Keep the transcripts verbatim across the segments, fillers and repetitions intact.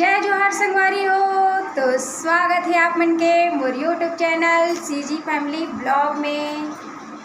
जय जोहार संगवारी हो। तो स्वागत हे आप मन के मोर YouTube channel CG family blog में।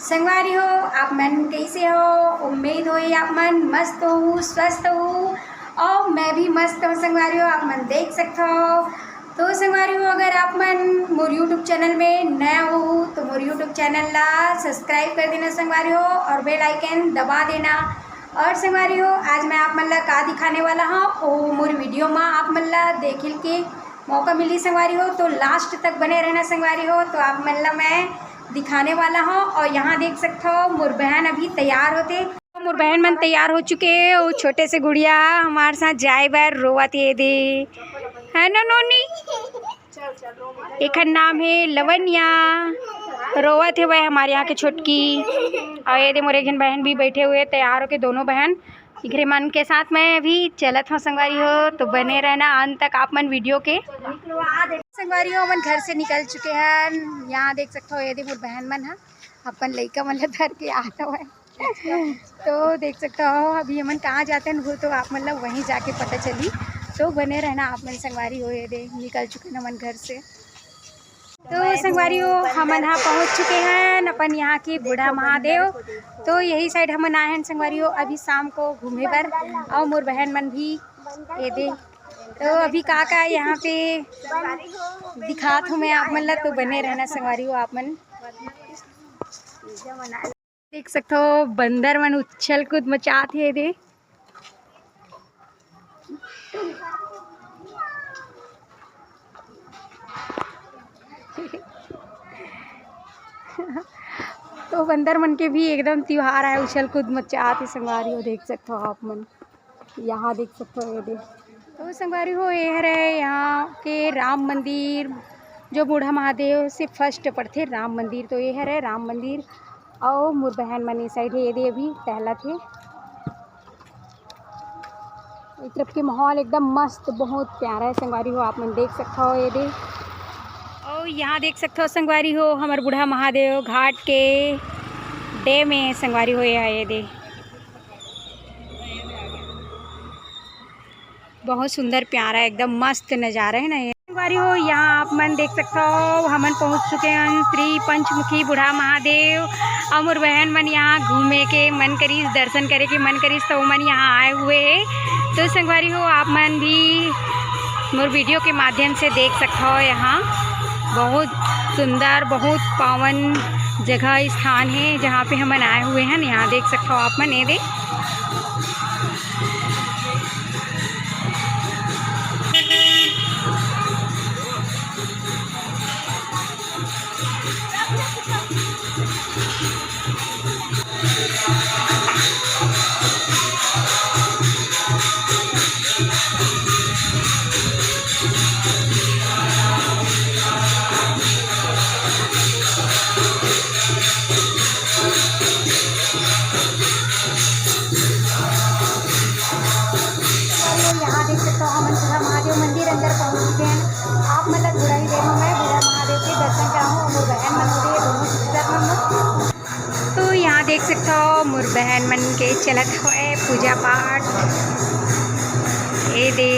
संगवारी हो, आप मन कैसे हो? उम्मीद होही आप मन मस्त हो, स्वस्थ हो, और मैं भी मस्त हूँ संगवारी हो, आप मन देख सकत हो। तो संगवारी हो, अगर आप मन मोर YouTube चैनल में नया हो तो मोर YouTube चैनल ला सब्सक्राइब कर देना संगवारी हो, और बेल आइकन दबा देना। और संगवारी हो, आज मैं आप मन ला का दिखाने वाला हूँ, ओ मोर वीडियो में आप मन ला देखे के मौका मिली संगवारी हो, तो लास्ट तक बने रहना संगवारी हो। तो आप मन ला मैं दिखाने वाला हूँ। और यहाँ देख सकत हो, मोर बहन अभी तैयार होथे। मोर बहन मन तैयार हो चुके हे। वो छोटे से गुड़िया हमारे साथ जाए बर रोवत हे दे, है ना नोनी? एखर नाम हे लवनिया, रोवत हे वह हमारे यहाँ के छोटकी। और ये दे मोर एक झन बहन भी बैठे हुए तैयार होके, दोनों बहन इकरे मन के साथ मैं अभी चलत हूँ संगवारी हो, तो बने रहना अंत तक आप मन वीडियो के। संगवारी हो, हमन घर से निकल चुके हैं। यहाँ देख सकत हो, ये दे मोर बहन मन ह अपन लइका मन ला धर के आत हवय। तो देख सकत हो, अभी हमन कहाँ जाते हैं वो तो आप मन ला वहीं जाके पता चली। तो बने रहना आप मन संगवारी हो। ये दे निकल चुके हैं हमन घर से। तो संगवारी हो, हमन हा पहुँच चुके हैं अपन यहाँ के बूढ़ा महादेव। तो यही साइड हमन आए हैं संगवारी हो, अभी शाम को घूमे बर। और मोर बहन मन भी ये दे, तो अभी का का यहाँ पे दिखात हूँ मैं आप मन ला, तो बने रहना संगवारी हो आप मन। देख सकत हो, बंदर मन उछल कूद मचात हे दे। तो बंदर मन के भी एकदम तिहार आय, उछल कूद मचात हे संगवारी हो, देख सकत हो आप मन। यहाँ देख सकत हो ये दे। तो संगवारी हो, ये हरे यहाँ के राम मंदिर, जो बूढ़ा महादेव से फर्स्ट पड़थे राम मंदिर। तो ये हरे राम मंदिर, अउ मोर बहन मन ये साइड हे, ये दे अभी टहलत हे। एक तरफ के माहौल एकदम मस्त, बहुत प्यारा है संगवारी हो, आप मन देख सकत हो ये दे। और यहाँ देख सकत हो संगवारी हो, हमर बूढ़ा महादेव घाट के डैम है संगवारी हो, ये दे। बहुत सुंदर प्यारा एकदम मस्त नजारा है ना ये। संगवारी हो, यहाँ आप मन देख सकत हो, हमन पहुँच चुके हैं श्री पंचमुखी बूढ़ा महादेव। अउ मोर बहन मन यहाँ घूमे के मन करिस, दर्शन करे के मन करिस, तो ओमन यहाँ आए हुए हैं। तो संगवारी हो, आप मन भी मोर वीडियो के माध्यम से देख सकत हो, यहाँ बहुत सुंदर, बहुत पावन जगह स्थान है, जहाँ पे हमन आए हुए हैं। यहाँ देख सकत हो आप मन, ये दे। यहाँ देख सकते हो, हमन पूरा महादेव मंदिर अंदर पहुँच चुके हैं। आप मन ला थोड़ा ही देर में मैं बूढ़ा महादेव के दर्शन कराहूँ, वो बहन मन हो रही है, दोनों सिस्टर मन। तो यहाँ देख सकते हो, मोर बहन मन के चलत होए पूजा पाठ। ए दे,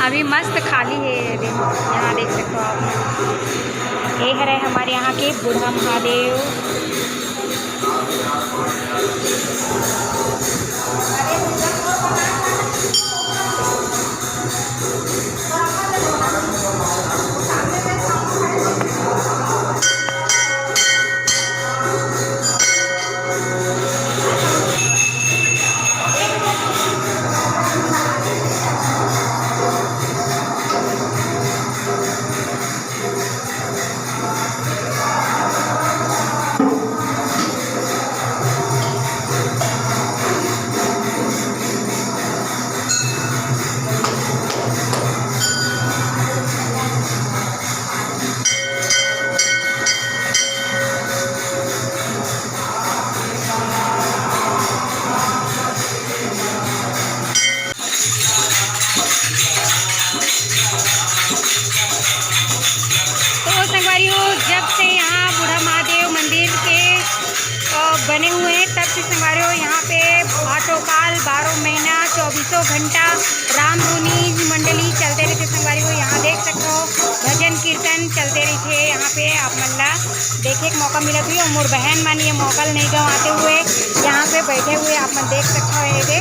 अभी मस्त खाली है ये दे। यहाँ देख सकते हो आप, ये हरे हमारे यहाँ के बूढ़ा महादेव। आठों काल, बारह महीना, चौबीसों घंटा राम धुनी मंडली चलते रहिथे संगवारी हो। यहाँ देख सकथो, भजन कीर्तन चलते रहिथे। यहाँ पे आप मन ला देखे के मौका मिलत हुई, और मोर बहन मन ये मौका ल नहीं गंवाते हुए यहाँ पे बैठे हुए आप मन देख सकथो। ये दे,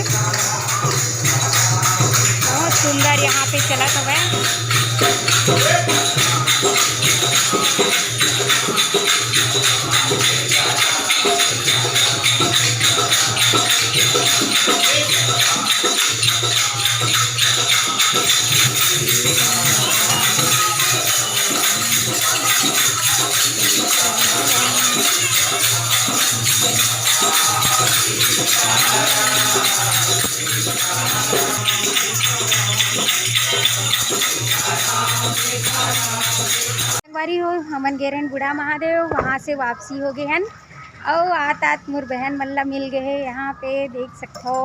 बहुत सुंदर यहाँ पे चलत हवय। संगवारी हो, हमन गे रहन बूढ़ा महादेव, वहाँ से वापसी हो गे हन। अउ आत आत मोर बहन मन ला मिल गे हे। यहाँ पे देख सकथो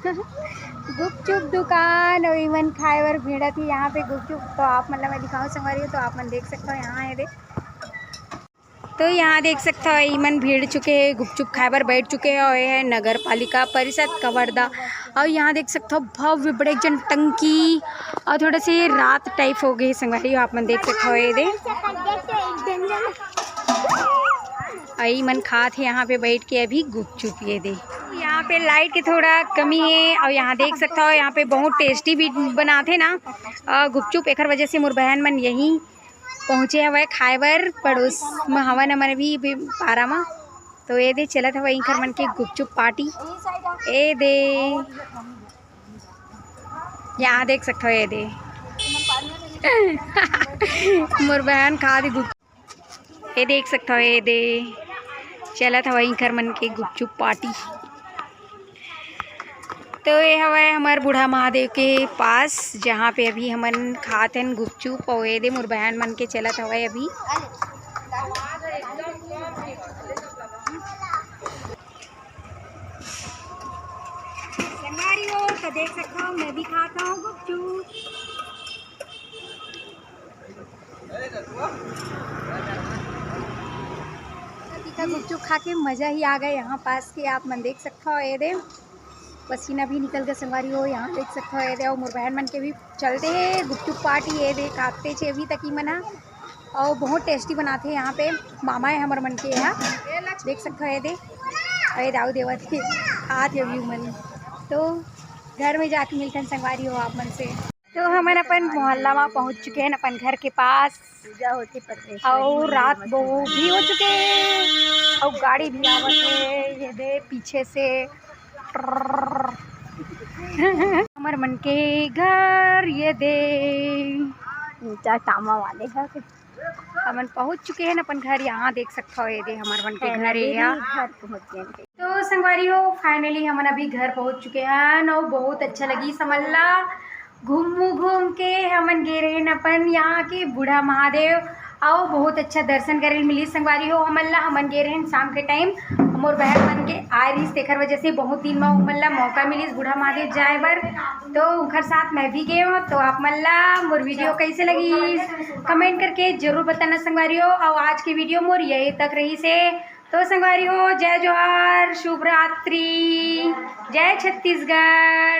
गुपचुप दुकान, अउ इमन खाए बर भिड़त ही यहाँ पे गुपचुप। तो आप मन ला मैं दिखाऊँ संगवारी हो, तो आप मन देख सकथो, यहाँ हे दे। तो यहाँ देख सकथो, इमन भिड़ चुके हे, गुपचुप खाए बर बैठ चुके हे। और ये है नगर पालिका परिषद कवर्धा। और यहाँ देख सकथो, भव्य बड़े जन टंकी और थोड़ा से रात टाइप हो गए संगवारी, आप मन देख सकथो। ये दे, अई मन खात हे यहाँ पे बैठ के अभी गुपचुप। ये दे, यहाँ पे लाइट के थोड़ा कमी है। और यहाँ देख सकथो, यहाँ पे बहुत टेस्टी भी बनाथे ना, अ, गुपचुप। एकर वजह से मोर बहन मन यहीं पहुँचे हवय खाए बर। पड़ोस म हवन हमन अभी, अभी पारा म। तो ये दे, चलत हवय इंकर मन के गुपचुप पार्टी। ए दे, यहाँ देख सकथो, ये दे मोर बहन खा दी गुप-, ये देख सकथो, ये दे, चलत हवय इंकर मन के गुपचुप पार्टी। तो ये हवय हमर बूढ़ा महादेव के पास, जहाँ पे अभी हमन खात हन गुपचुप। और ये दे, मोर बहन मन के चलत हवय अभी। संगवारी हो, तो देख सकथो, मैं भी खात हूँ गुपचुप। तीखा गुपचुप खा के मजा ही आ गए। यहाँ पास के आप मन देख सकथो, ये दे, पसीना भी निकल गए संगवारी हो। यहाँ देख सकथो, ये दे, और मोर बहन मन के भी चलते हैं गुपचुप पार्टी। ये दे, खाते छे अभी तक ही मना, और बहुत टेस्टी बनाते हैं यहाँ पे। मामा है हमर मन के यहाँ, देख सकथो, ये दे, और ये दाऊ देवत के हाथ ये भी मन। तो घर में जाके मिलथन संगवारी हो आप मन से। तो हमन अपन मोहल्ला में पहुंच चुके हैं, अपन घर के पास। पूजा होथे परमेश्वरी और मंदिर रात में। बहुत भी हो चुके हैं और गाड़ी भी आवत है, ये दे पीछे से। हमर मन के घर ये दे। ऊंचा टामा वाले घर। हमन पहुंच चुके हैं अपन घर। यहाँ देख सकथो, ये दे हमर मन के घर है। यहाँ घर पहुंच गए। तो संगवारी हो, finally हमन अभी घर पहुंच चुके हैं और बहुत अच्छा लगी समल्ला। घूमू घूम के हमन गे रहेन अपन यहाँ के बूढ़ा महादेव, अउ बहुत अच्छा दर्शन करे ल मिलिस संगवारी हो हमन ला। हमन गे रहेन शाम के time, मोर बहन मन के आए रहिस, तेखर वजह से बहुत दिन में हमन ला मौका मिलिस बूढ़ा महादेव जाए बर, तो उनकर साथ मैं भी गे हूँ। तो आप मन ला मोर video कैसे लगी, comment करके जरूर बताना संगवारी हो। और आज के video मोर यही तक रहिसे। तो संगवारी हो, जय जोहार, शुभ रात्रि, जय छत्तीसगढ़।